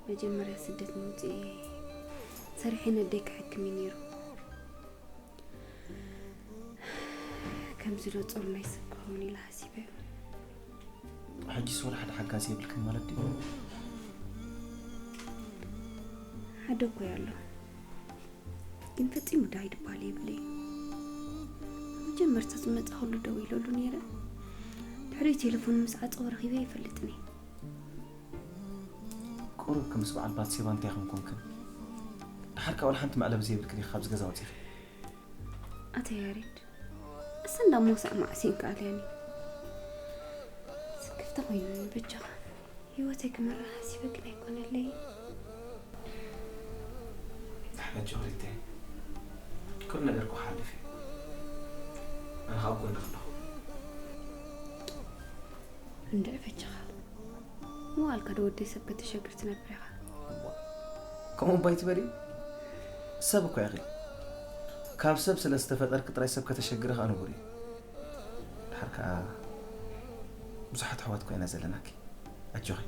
መጀመርያ ስደት ምውፅእ ሰሪሐ ነደይ ክሕክም እዩ ነይሩ። ከምዚ ዶ ጾር ናይ ሰብ ክኸውን ኢለ ሓሲበ። ሕጂስ ወላ ሓደ ሓጋዚ የብልክን ማለት ድዩ? ሓደ እኮ ኣሎ፣ ግን ፈጺሙ ዳይ ድባል የብለይ። መጀመርታ ዝመጻ ኩሉ ደው ኢለሉ ነይረ። ድሕሪ ቴሌፎን ምስ ዓጸወ ረኺበ ይፈልጥኒ። ቁሩብ ከምስ በዓል ባትሴባ እንታይ ከም ኮንክን። ድሓር ካብ ሓንቲ መዕለቢ ዘይብልክን ኢኻ ካብዚ ገዛ ወጺኺ። ኣታ ያሬድ፣ እሰ እንዳሞሳዕ ማዕሲን ከኣልያኒ። ስክፍታ ኮይኑኒ በጃኻ። ህይወተይ ክመርሕ ሓሲበ ግን ኣይኮነለይ። ኣጆኺ ሪተይ፣ ኩሉ ነገር ክሓልፍ እዩ። ኣነ ካብ ጎንኺ ኣለኹ። እንድዒ በጃኻ። መዋልካ ዶ ወደይ ሰብ ከተሸግር ትነብር ኢኻ? ከምኡ እባ ኣይትበሊ። ሰብ እኮ ኢኺ። ካብ ሰብ ስለ ዝተፈጠርኪ ጥራይ ሰብ ከተሸግሪ ከዓ ንቡር እዩ። ድሓር ከዓ ብዙሓት ኣሕዋት እኮ ኢና ዘለናኪ። ኣጆኺ።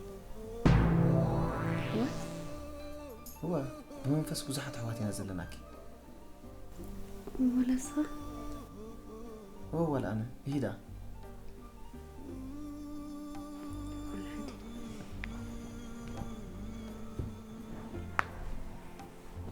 እወ? እወ፣ ብመንፈስ ብዙሓት ኣሕዋት ኢና ዘለናኪ። ወላ ንስኻ? እወ፣ ዋላ ኣነ። ይሂዳ።